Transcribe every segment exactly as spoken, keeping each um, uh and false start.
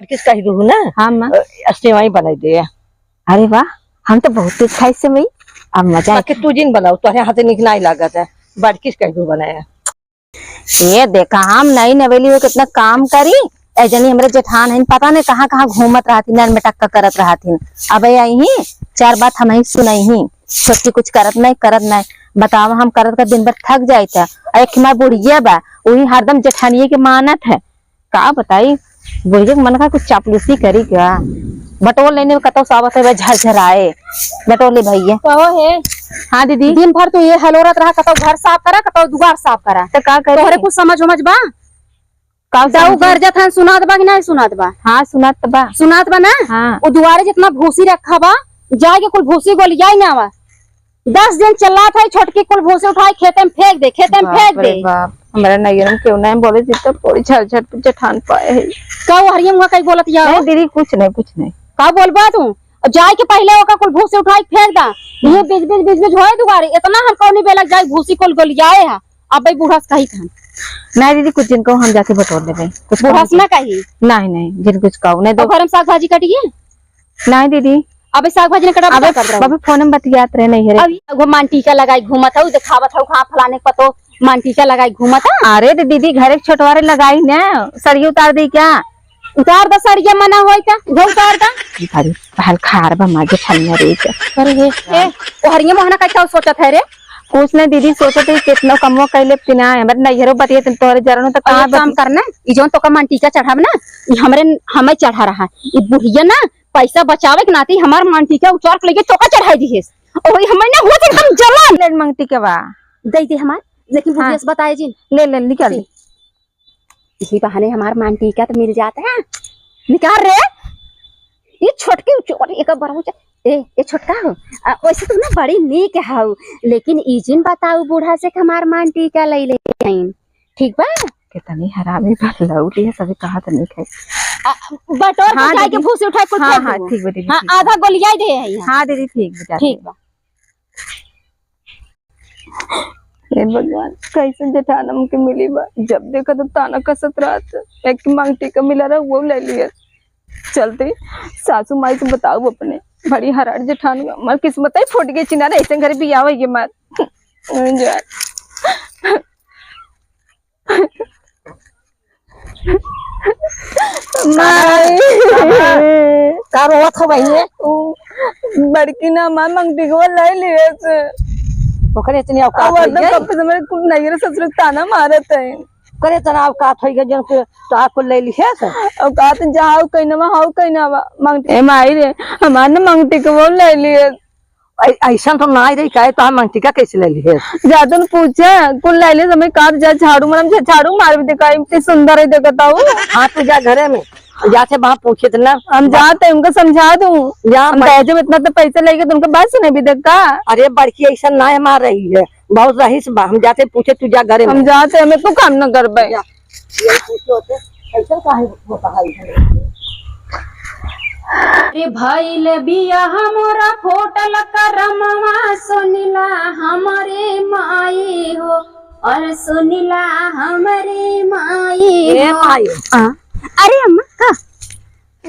किस कही दू ना? हाँ, माँ। अ, सेवई बनाई दे। अरे वाह, हम तो बहुत तेज खाई सेवई। अब मजा आई। बाकी तू जिन बनाओ, तोहरे हाथे निक नाई लागत है। बड़की से कही दू बनाया। ये देखा, हम नई नवेली हो कितना काम करी। ए जनी हमरे जेठान हइन, पता नहीं कहाँ कहाँ घूमत रहती, नैन मटक्का करत रहती। अबे आई ही, चार बात हम ही सुनाई ही। छोटकी कुछ करत नहीं, करत नहीं। बतावा, हम करत कर दिन भर थक जाइत है। और एक हमार बुढ़िया बा, वही हरदम जेठानिये के मानत है। का बताई, बुढ़िया के मन का कुछ चापलूसी करी का? बटोर लेने में कतौ सावत है, झरझराए। बटोर ले भैया। कहो हे। हाँ दीदी। दिन भर तू ये हलोरत रहा, कतौ घर साफ करा, कतौ दुआर साफ करा। तो का करी? तोहरे कुछ समझ उमझ बा? का जाऊ समझी? घर जथन सुनात बा कि नहीं सुनात बा? हाँ, सुनात बा। सुनात बा ना? हाँ। वो दुआरे जितना भूसी रखा बा, जाए के कुल भूसी गोलियाई ना आवा। दस दिन चिल्लात है, छोटकी कुल भूसी उठाई खेते में फेंक दे, खेते में फेंक दे। बाप रे बाप, हमारा नैहर में केहू नहीं बोले, जितना कोई झट झट जेठान पाए है। का वो हरिया मुँह कई बोलत या? नहीं दीदी, कुछ नहीं, कुछ नहीं। का बोलबा तू? और जाए के पहले ओका कुल भूसी उठाई फेंक दा। ये बिज बिज बिज बिज होए दुआरे, इतना हम कौनी बेलक जाए भूसी कुल गोलियाए है। अब भाई बूढ़ा से कही थन। नहीं दीदी, कुछ जिनको हम जाके बटोर लेबे। कुछ बूढ़ा से ना कही। नहीं, नहीं, जिन कुछ कहो, नहीं तो तो। घर में साग भाजी कटिए? नहीं दीदी। अबे साग भाजी ना कटा, अबे, बता कर रहा हूँ। अबे फोन में बतियात रहे नहीं है रे। अब वो मान टीका लगाई घूमत हऊ, देखावत हऊ, हाँ, फलाने के पतो मान टीका लगाई घूमत है। अरे तो दीदी, घरे के छोटवारे लगाई ना, सड़िया उतार दी क्या? उतार दा सड़िया, मना होई का? उहे उतार दा। अरे, पहल खार बा माँ जेठानिया रे के। अरे हे, ए, ओ हरिया मोहना का क्या सोचत है रे? कुछ नहीं दीदी, सोचत है कितना कमवा कैले पिना है, हमारे नैहरो बतिये तन तोहरे जरनो तो अरे कहाँ काम बतिये? करना, ई जौन तोका मान टीका चढ़ाब ना, ई हमरे, हमें चढ़ा रहा है। ई बुढ़िया ना पैसा बचावे के नाते हमार मान टीका उचार के लेके तोका चढ़ाई दिहेस। ओही हमें ना होत एकदम जलन। ले मांग टीका बा। दे दे हमार, लेकिन हाँ। बुढ़िया से बताए जिन। ले, ले, निकाल। ठीक। इही बहाने हमार मान टीका तो मिल जात है। निकाल रे। ये छोटकी चोर एक बरहु च-, ए, ए छोटका हो। आ, वैसे तू ना बड़ी नीक हऊ, लेकिन ई जिन बताऊ बूढ़ा से कि हमार मान टीका ले ले आइन। ठीक बा? कितनी हरामी बा, लौट ये सभी कहा तो नहीं खाई। आ, बटोर के हाँ, जाए के दीदी। भूसी उठाए कुल हाँ, फेंक हाँ, देबो। ठीक बा, दीदी, हाँ, ठीक बा। आधा गोलियाई दे है यहाँ। हाँ, दीदी, ठीक बा, ठीक बा। हे भगवान, कैसे जेठान हमके मिली बा? जब देखा तो ताना कसत रहत। एक मांग टीका मिला रहा, वो ले लिए। चलते सासू माई से बताऊ अपने, बड़ी हरार जेठान, हमार किस्मत ही फूट गई, चिनारे ऐसे घर भी आवे ये मार। जा। माई। का रोवत हो बहिने? उ बड़की ना मार मांग टिकवा ले लिए से। ओकरे इतनी औकात अब होई एकदम गई। कब से मेरे कुल नैहर ससुर ताना मारत है। ओकरे इतना औकात होई गई जन के तो आपको ले लिए से। औकात जाओ कहीं ना हाउ कहीं ना मांग। ए माई रे, हमार ना मांग टिकवा ले लिए। ऐ-, ऐसन तो ना रही, काहे तो हम मांग टीका कैसे ले लिए? जा तुम पूछे, कुल ले लिए समय काट जा, झाड़ू मारम जा, झाड़ू मार भी देखा, इतनी सुंदर है, देखता हूँ। हाँ, तू जा घरे में, जाते वहाँ पूछे तो ना। हम जाते, उनको समझा दूँ। जा हम भाई। दहेज में इतना तो पैसा लेके तुमको बस नहीं भी देखा। अरे, बड़की ऐसा ना मार रही है, बहुत रहीस बा, हम जाते पूछे, तू जा घरे में। हम जाते, हमें को काम न करबे। जा। यही पूछे होते, ऐसा काहे होता है इधर? अरे भइल बियाह मोरा फूटल करमवा, सुनिला हमरे माई हो, और सुनिला हमरे माई ए हो। माई। आ? अरे अम्मा, का?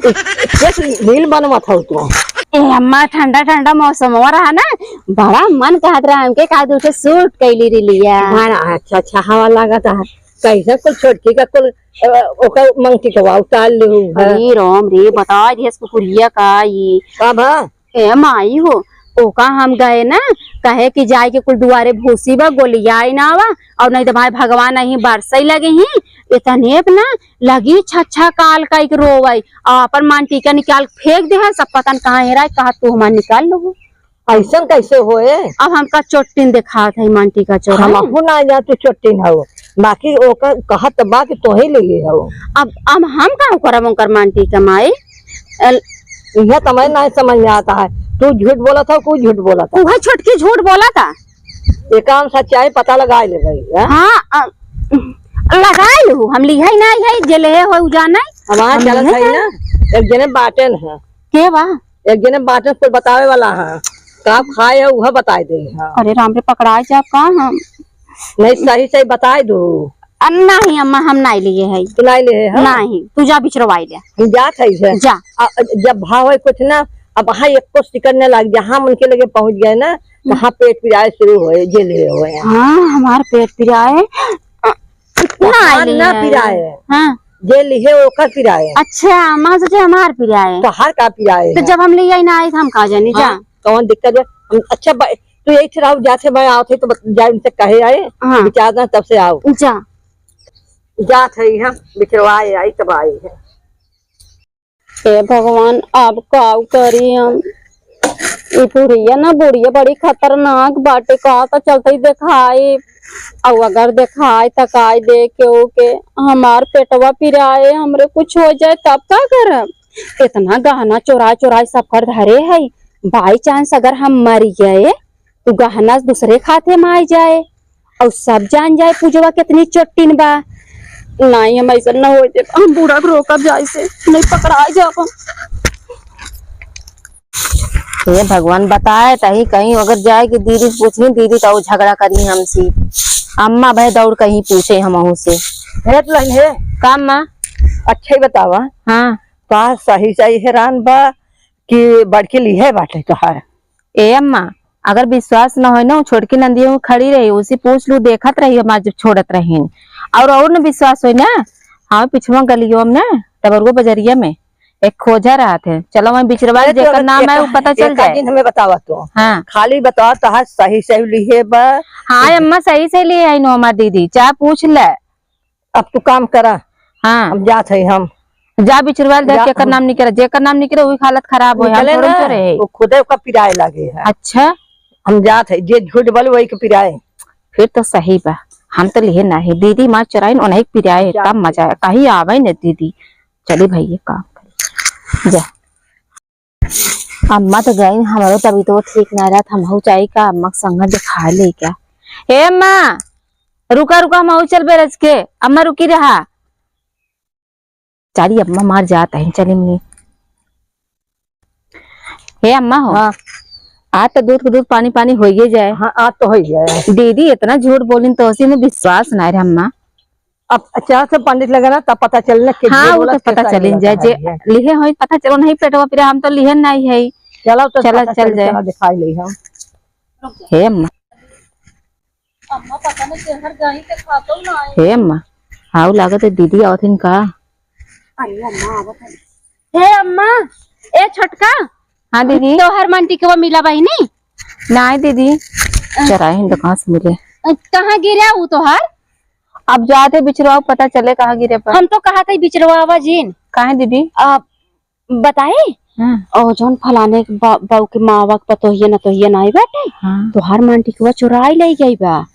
एक, एक reel बनवत हौ तू। ए अम्मा, ठंडा ठंडा मौसमवा रहा ना, बड़ा मन कहत रहा हमके का दूठे shoot कैली रही लिया। बड़ा अच्छा अच्छा हवा लागत है। कैसे कुल छोटकी का कुल, अ, ओकर मांग टिकवा उतार लेहू है। अरे राम रे, बता दिहस कुकुरिया का ई। का भा? ए माई हो, ओका हम गए ना, कहे कि जाए के कुल दुआरे भूसी बा, गोलियाई ना आवा, और नहीं तो भाई भगवान नहीं बरसई लगे ही, इतने पे ना लगी छच्छा काल का एक रोवई, और अपन मान टीका निकाल फेंक दे है, सब पता न कहाँ हेराए, कहा तू हमार निकाल लो। ऐसन कैसे होए? अब हमका चोट्टिन देखात है, मांटी का चोर है। हमहू ना जा तू चोट्टिन हौ, बाकी ओकर कहत बा कि तोही ले ले हौ। अब, अब हम का करब उनकर मांटी का माई? अल- यह तो मैं नहीं समझ में आता है, तू झूठ बोलत हौ, तू झूठ बोलत हौ। उहे छोटकी झूठ बोलत है। एका हम सच्चाई पता लगा ले भाई, हैं? हाँ, अ, लगा लू, हम लिहे ना है, जे ले हो उ जाने। हमार हम चलत लिहे है ना। ना, एक जने बाटेन है। के बा? एक जने बाटे कुल बतावे वाला है, का खाए है वह बताए दे है। अरे राम रे, पकड़ाए जाब का हम? नहीं, सही सही बताए दो। अ, नाही अम्मा, हम नाही लिहे है। तू नाही लिहे है? नाही, तू जा बिचरवाई ले। हम जात है इसे। जा। अ, जब भाव है कुछ ना, अब हाँ एक कोस टिकट न लाग जा, हम उनके लगे पहुँच गए ना, तो हम्म। हाँ पेट पिराए शुरू होए, जे लिहे होए। हाँ, हमार पेट पिराए। अ, नाही तोहार लिहे ना है। पिराए। हाँ। जे लिहे ओकर पिराए। अच्छा, अम्मा सोचे हमार पिराए। तोहार का पिराए तो है? जब हम लिहे ना आए तो हम का जानी, जा। हाँ, कौन दिक्कत है? हम, अच्छा, ब-, तू यही ठहराओ, जाते मैं आवत है तो बत-, जाए उनसे कहे आए, हाँ। विचार ना तब से आओ। जा। जात है हम, बिचरवाए आई तब आए है। हे भगवान, अब काउ करी हम? ई बुढ़िया ना, बुढ़िया बड़ी खतरनाक बाटे, का तो चलते ही देखाई, अउ अगर देखाई तकाई दे के ओके, हमार पेटवा पिराए, हमरे कुछ हो जाए तब का करब? इतना गहना चोराए चोराए सब कर धरे है, by chance अगर हम मर गए तो गहना दूसरे खाते में आ जाए। अउर सब जान जाए पूजवा कितनी चोट्टिन बा। नाहीं, हम अइसन न होइ देब, हम बूढ़ा के रोकब जाए से, नहीं पकड़ाए जाब हम। हे भगवान, बताए तही कहीं अगर जाए कि दीदी से पूछी, दीदी तो झगड़ा करी हमसे। अम्मा भाई दौड़ कहीं पूछे हमहू से। हे दुल्हन हे। का अम्मा? अच्छा ही बतावा। हाँ। का सही सही हैरान बा कि बड़की लिहे बाटे तोहार? ए अम्मा, अगर विश्वास न होय ना, उ छोटकी नंदिया खड़ी रही, उसे पूछ लू, देखत रही हमार जब छोड़त रहीन। और, और न विश्वास होय ना, हाँ, पिछुआ गलियों में ना, टबरुआ बजरिया में एक खोजा रहत है, चलो वहीं बिचरवा अरे, जेकर तो नाम है, वो पता चल जाए। दिन हमें बतावा तो। हाँ। खाली बतावा तो, हाँ, सही सही लिहे बा। हाँ अम्मा, सही से लिहे है नो हमार दीदी, चाहे पूछ ले। अब तू काम करा। हाँ। हम जात है हम। जा बिचरवाल देख जा, केकर हम नाम निकले, जेकर नाम निकले वही हालत खराब होए, हम निकले थोड़े ना, चोरे है। वो खुदे ओका पिराए लागे है। अच्छा। हम जात है, जे झूठ बोले वही के पिराए। फिर तो सही बा, हम तो लिहे नाही, दीदी मार चोराइन ओनही के पिराए, जा। तब मजा आए, कहीं आवे न दीदी। चली भैया काम करे। जा। अम्मा तो गई, हमरो तबीयत ठीक ना रहत, हमहू जाई का अम्मा के संग दिखा ले क्या? हे अम्मा, रुका रुका, हमहू चल बेरज के, अम्मा रुकी रहा। चाली अम्मा मार जात है, चली मनी। हे अम्मा हो। हाँ। आज तो दूध के दूध पानी पानी होइए जाए। हाँ, आज तो होइए जाए। दीदी इतना झूठ बोलिन तो उसी में विश्वास ना रहे अम्मा। अब अचार से पंडित लगे ना, तब पता चले ना कि हाँ, झूठ वो बोला तो पता चलिन जाए, जे लिहे होई पता चलो, नहीं पेटवा पिरा, हम तो लिहे नहीं है। चलो तो चलो, पता चल चल जाए। चलो दिखाई ले हम। हे अम्मा। अम्मा पता नहीं केहर गई ते खातो ना आई। हे अम्मा, हाउ लागत है दीदी आवत हिन का? अरे अम्मा आवत है। हे अम्मा, ए छोटका। हाँ दीदी। तोहर मंटी के वो मिला बहिनी? नहीं दीदी, चराए हिन तो कहाँ से मिले? कहाँ गिरा उ तोहर? अब जाते बिचरवाओ, पता चले कहाँ गिरे पर। हम तो कहा थे बिचरवावा जिन। काहे दीदी? अब बताई? हाँ। और जौन फलाने के बा-, बाऊ के मावा के पतोहिया नतोहिया नाई बाटे, हाँ। तोहार मांटिकवा चुराई ले गई बा।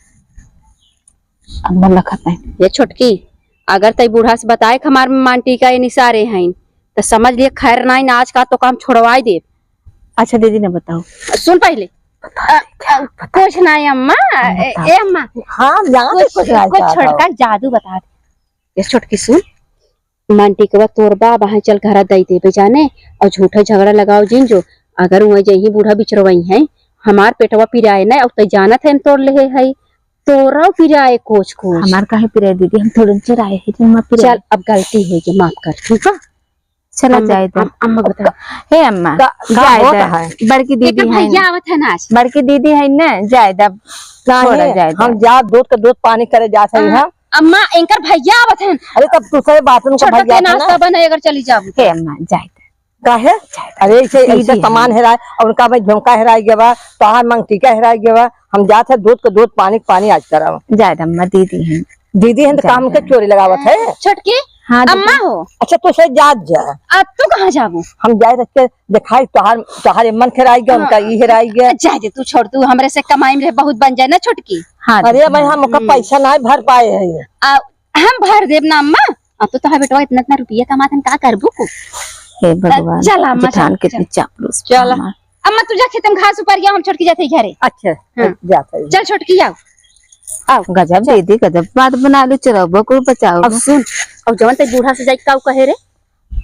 अब मन लखत नहीं। ये छोटकी, अगर तई बूढ़ा से बताए कि हमार मांटिका ये निसारे हैं, तो समझ लिए खैर नाई, आज का तो काम छोड़वाई दे। अच्छा दीदी ने बताओ। सुन पहले। अ, अ, कुछ नाई अम्मा, ए, ए अम्मा। हाँ, यहाँ पे कुछ, कुछ नाई कुछ चाहता छोटका हूँ। जादू बता दे। ये छोटकी सुन, मांटिकवा तोर बा, वहाँ चल घरा दई देबे जाने, और झूठा झगड़ा लगाओ जिन जो, अगर वहाँ जही बूढ़ा बिचरवई हैं, हमार पेटवा पिराए ना, और तै जानत है हम तोर लेहे है, तोरा पिराए कोच कोच। हमार काहे पिराए दीदी, हम थोड़े चराए है, तुम मत पिराए। चल, अब गलती हो गई, माफ कर, ठीक बा? चला अम्मा, जाए दे। अम-, अम्मा बता। हे अम्मा, का, का जाए होत दे। है? बड़की दीदी एकर है भैया ना। आवत है ना आज। बड़की दीदी है ना, जाए दे। काहे? छोड़ा जाए दे। हम जा दूध के दूध पानी करे जात है हाँ। यहाँ। अम्मा, एंकर भैया आवत हन। अरे, तब दूसरे बात उनका छोटका भैया के था ना। नाश्ता बनाए अगर चली जाबू। हे अम्मा, जाए दे। काहे? जाए दे। अरे, इसे, दीदी इसे है। सामान हेराए, और उनका भाई झुमका हेराए गवा, तोहार मंगटीका हेराए गवा, हम जात है दूध के दूध, पानी के पानी आज कराओ। जाए दे अम्मा, दीदी हैं। दीदी हैं तो जाए काम के दे। चोरी लगावत है। छोटकी, हाँ, दीदी। अम्मा हो। अच्छा, तू से जात जा। आ, तू कहाँ जाबू? हम जाए रख के दिखाई, तोहार, तोहार मन हेराए गया, हाँ। उनका ई हेराए गया। जाए दे, तू छोड़, तू हमरे से कमाई में रहे, बहुत बन जाए ना छोटकी। हाँ, अरे दीदी, भाई, हाँ। हम ओकर हम्म। पैसा नाहीं भर पाए हैं। आ, हम भर देब ना अम्मा। अब तो तोहार बेटवा इतना, इतना रुपया कमात हन, का करबू को? हे भगवान, चल अम्मा, जेठान चल, कितनी चल। चापलूस चल। बा हमार। अम्मा, तू जा खेत में घास ऊपर गया, हम छोटकी जाते घरे। अच्छा, हाँ। जाते हैं। चल छोटकी, आओ। आओ। गजब चल। दीदी, गजब बात बना लो, चुराओ बकुर बचाओ। अब सुन, अब जवन ते बूढ़ा से जाई, काऊ कहे रे?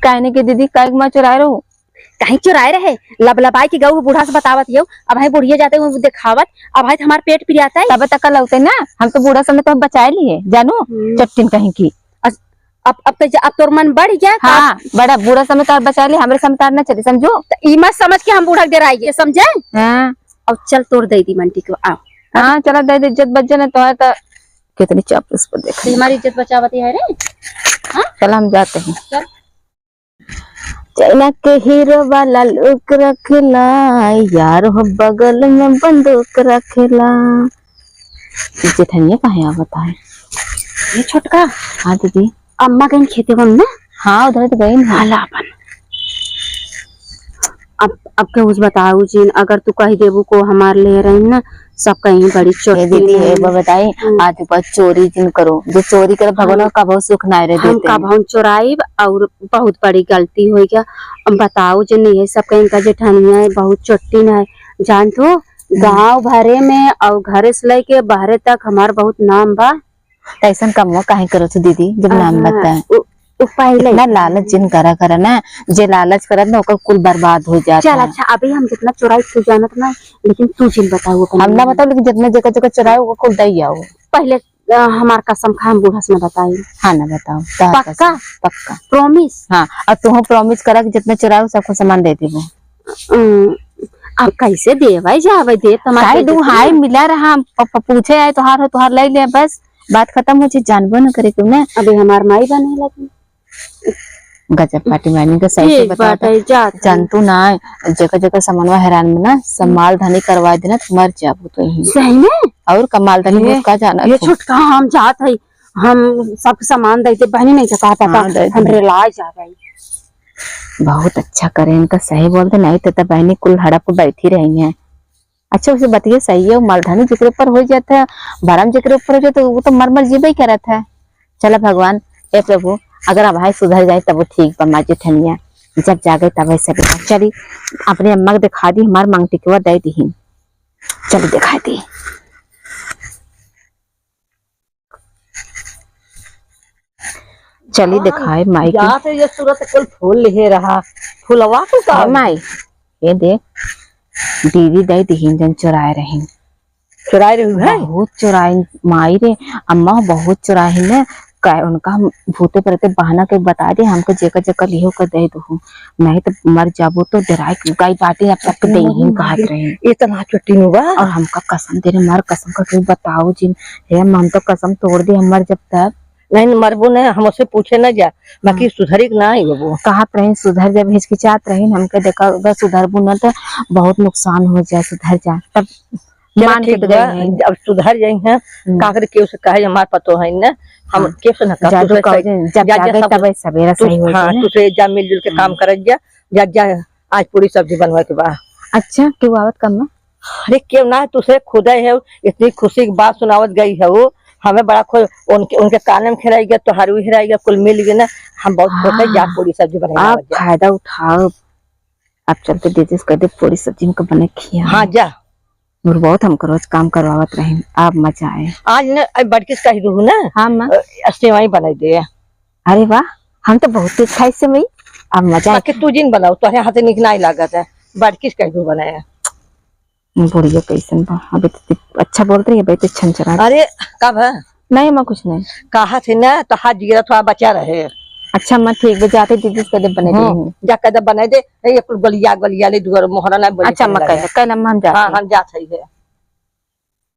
काहे ने के दीदी, काहे के माँ चुराए रहो? कहीं चुराए रहे, लबलबाई के गऊ बूढ़ा से बतावत यौ। अब है बुढ़िया जाते हुए देखावत, अब है हमार पेट पिराता है। तब तक लौटे ना, हम तो बूढ़ा समय तो बचाए लिए जानू। हम्म। चट्टिन कहीं की। अस-, अब, अब तो जा-, अब तोर मन बढ़ गया, तो हाँ, अब बड़ा बूढ़ा समय तो बचा लिए, हमरे समय तो ना चली, समझो। तो ई मत समझ के हम बूढ़ा के डराइए, समझे? हाँ। अब चल तोर दे दी मन टिकवा, आओ। हाँ, चला दे दे, इज्जत बच जाए ना, तो है तो कितनी चाप इस पर देख। तो हमारी इज्जत बचावती है रे। हाँ? चल हम जाते हैं। चल। चाइना के हीरो वाला लुक रखेला, यार हो बगल में बंदूक रखेला। ई जेठनिया काहे आवत है? ये छोटका। हाँ दीदी। अम्मा गईन खेते में ना? हाँ, उधर तो गईन है। हला अपन। अब, अब केहू से बताऊ जिन, अगर तू कह देबू को हमार ले रही ना, सब कहीं बड़ी ये चोटी दीदी, नहीं। एक बार बताई, हम्म। आज के बाद चोरी जिन करो। जो चोरी करे, भगवान हम, का कबहू सुख ना रहे हम देते। कबहू चोराइब और बहुत बड़ी गलती हो गया। अब बताओ जे नहीं है, सब कहीं का जेठानिया है, बहुत चोटी ना है, जान तो हम्म। गाँव भरे में और घरे से लेके बाहरे तक हमार बहुत नाम बा। त ऐसन कमवा काहे करो तू दीदी, जब नाम हाँ, बताए? उ, उ पहले इतना लालच जिन करा करा ना, जे लालच करत ना ओकर कुल बर्बाद हो जात चल है। अच्छा, अभी हम जितना चोराई तू जानत ना, लेकिन तू जिन बताऊ अपन हम ना नाम। बताओ, लेकिन जितना जगह जगह चोराए ओकर कुल दई आओ। पहले, अ, हमार कसम खा, हम बूढ़ा से ना बताई। हाँ ना बताओ, तोहार पक्का? कसम, पक्का। Promise? हाँ, और तुम promise करा कि जितना चोराए सबको सामान दे देबो। हम्म, अब कैसे देवे जावे, दे तुम्हारे काहे दू हाय मिला रहा, हम प-, प-, पूछे आए तोहार हो, तोहार ले ले बस। बात खत्म हो जाए, जानबो न करे केहू ना। अबे हमार माई बने लगी। गजब पार्टी मानी का सही से एक बात बताता। है, जात है। जानतू ना, जगह जगह समनवा हैरान में ना, सब हम्म। माल धनी करवा देना, तो मर जाबू तो ही। सही में? और का माल धनी ये, घुस का जाना ये तू। छोटका हम जात है, हम सब सामान दे दे, बहनी नहीं तो कहा पापा, हाँ, दे दे। हम रेला जा रही। बहुत अच्छा करे इनका, सही बोलते, नहीं तो, तो बहनी कुल हड़प के बैठी रही हैं। अच्छा, उसे बतिया सही है, मलधनी जेकरे ऊपर हो जाता है, भरम जेकरे ऊपर हो जाता है, वो तो मर मर जीबे ही करत है। चला भगवान, ए प्रभु, अगर अब भाई सुधर जाए तब वो ठीक बा, माँ जेठनिया, जब जागे तब ऐसे बेटा। चली, अपने अम्मा के दिखा दी, हमार मांग टिकवा दे दी, चली दिखा दी। चली हाँ, दिखाए माई के। जात है ये सूरत कुल फूल लिहे रहा। फुलवा कुल का ए माई, ये देख, दीदी दई दिहिन जन चुराए रहिन। चुराए रही है? बहुत चुराइन माई रे, अम्मा बहुत चुराइन ने। का-, उनका हम भूते प्रेते बहाना के बता दे, हमके जेकर जेकर लिहो के दे दहु, नहीं तो मर जाबो तो डराए के गाय बाटे, अब तक दे ही कहत रहे। इतना चुट्टी नु बा। और हमका कसम दे रहे, मार कसम का के बताओ जिन, हे अम्मा, हम तो कसम तोड़ दे, हम मर जब तब। नहीं, मरबो नहीं, हमसे पूछे न जा, बाकी हाँ। सुधरी के ना आई बबू। कहत रही सुधर जब हिचकिचात रही, हमके देखा अगर सुधरबू न तो बहुत नुकसान हो जाए, सुधर जा। तब चलो मान के ठीक तो बा, गई है। अब सुधर जाई हैं, हम्म। का करे केहू से कहे हमार पतो है न, हम हाँ। केहू से ना कह, जादू तू से कहो सही, जे, जब जा, जा, जागे सब, तब सवेरा तू, सही हो हाँ, जाए ना। तू से जा मिलजुल के काम हम्म। करत जा, जा, जा, आज पूरी सब्जी बनवा के बा। अच्छा, केहू आवत कम में? अरे केहू ना, तू से खुदे है, इतनी खुशी की बात सुनावत गई है वो, हमें बड़ा खुश, उनके, उनके काने में खेराई गया, तोहार भी हेराई गया, कुल मिल गए ना, हम बहुत खुश है, जा हाँ। पूरी सब्जी बनाई अब आवत जा। फायदा उठाओ, अब चलते दीदी से कह दे पूरी सब्जी हमको बना के खिया। हाँ, जा। और बहुत हमको रोज काम करवावत रही, अब मजा आए। आज न, अब बड़की से कह दू ना। हाँ, माँ। अ, सेवई बनाई दे। अरे वाह, हम तो बहुत तेज खाई सेवई, अब मजा आए। बाकी तू जिन बनाओ, तोहरे हाथे निक नाई लागत है, बड़की से कह दू बनाए। बुढ़िया कैसन बा, अबे तो अच्छा बोलत रही, अबे तो छन छना। अरे, का भा? नहीं, अम्मा, कुछ नहीं। कहा थे ना, तो हाथ जिगरा थोड़ा बचा रहे। अच्छा, अम्मा, ठीक बा, जाते दीदी से कह दे बना दे। हम्म, जा कह दे बना दे, ए, एक गलिया, गलिया ले दुआर मोहरा ना बोले अच्छा, अम्मा, कह दे, कह दे, अम्मा, हम जाते हाँ, हैं। हम जाते हैं।